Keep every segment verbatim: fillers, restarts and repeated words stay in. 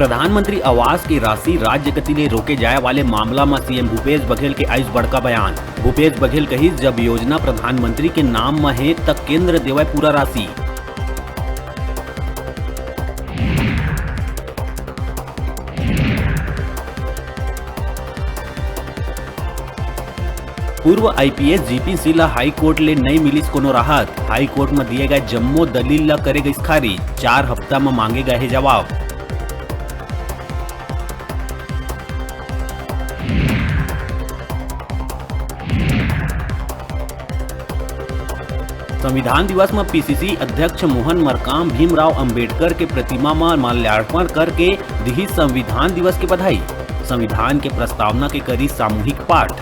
प्रधानमंत्री आवास के राशि राज्य कति ले रोके जाए वाले मामला म सीएम भूपेश बघेल के आइस बड़का बयान। भूपेश बघेल कहिस, जब योजना प्रधानमंत्री के नाम म हे, त केंद्र देवय पूरा राशि। पूर्व आईपीएस जीपी सिंह ला हाई कोर्ट ले नइ मिलिस कोनो राहत। हाई कोर्ट म दिए गए जम्मो दलील ला करे गइस खारिज। चार हफ्ता म मांगे गए हे जवाब। संविधान दिवस म पीसीसी अध्यक्ष मोहन मरकाम भीमराव अंबेडकर के प्रतिमा म माल्यार्पण करके दिही संविधान दिवस के बधाई। संविधान के प्रस्तावना के करी सामूहिक पाठ।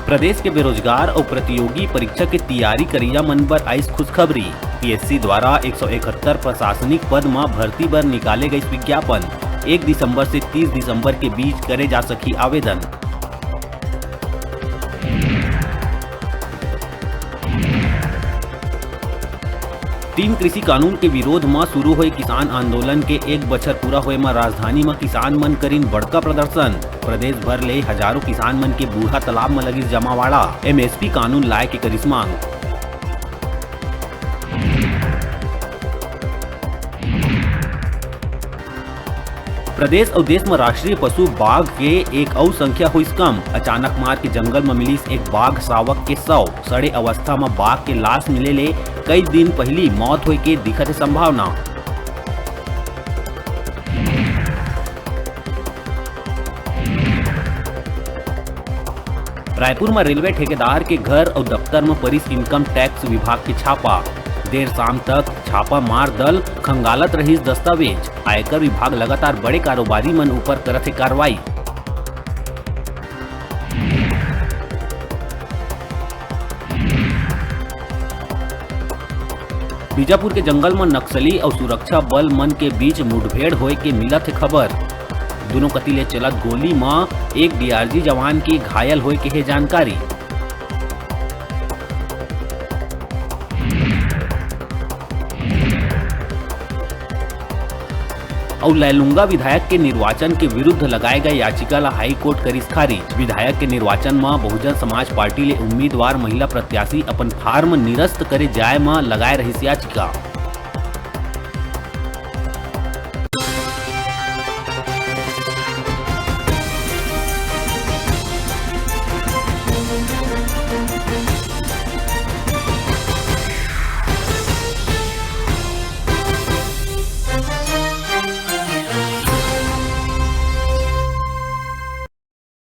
प्रदेश के बेरोजगार अउ प्रतियोगी परीक्षा के तियारी करइया मन बर आइस खुशखबरी। पीएससी द्वारा एक सौ इकहत्तर प्रशासनिक पद म भर्ती बर निकाले गइस विज्ञापन। एक दिसंबर से तीस दिसंबर के बीच करे जा सकही आवेदन। तीन कृषि कानून के विरोध म शुरू होए किसान आंदोलन के एक बछर पूरा होए म राजधानी म किसान मन करिन बड़का प्रदर्शन। प्रदेश भर ले हजारों किसान मन के बूढ़ा तालाब म लगिस जमावाड़ा। एमएसपी कानून लाए के करिस मांग। प्रदेश अउ देश म राष्ट्रीय पशु बाघ के एक अउ संख्या होइस कम। अचानक मार के जंगल म मिलिस एक बाघ सावक के शव। सड़े अवस्था म बाघ के लाश मिले ले कई दिन पहिली मौत होय के दिखत हे संभावना। रायपुर म रेलवे ठेकेदार के घर अउ दफ्तर म परिस इनकम टैक्स विभाग के छापा। देर शाम तक छापा मार दल खंगालत रहिस दस्तावेज। आयकर विभाग लगातार बड़े कारोबारी मन ऊपर करत हे कार्रवाई। बीजापुर के जंगल म नक्सली अउ सुरक्षा बल मन के बीच मुठभेड़ होए के मिलत हे खबर। दुनों कति ले चलत गोली म एक डीआरजी जवान के घायल होए के हे जानकारी। अउ लैलूंगा विधायक के निर्वाचन के विरुद्ध लगाए गए याचिका ला हाई कोर्ट करिस खारिज। विधायक के निर्वाचन म बहुजन समाज पार्टी ले उम्मीदवार महिला प्रत्याशी अपन फार्म निरस्त करे जाए म लगाए रहिस याचिका।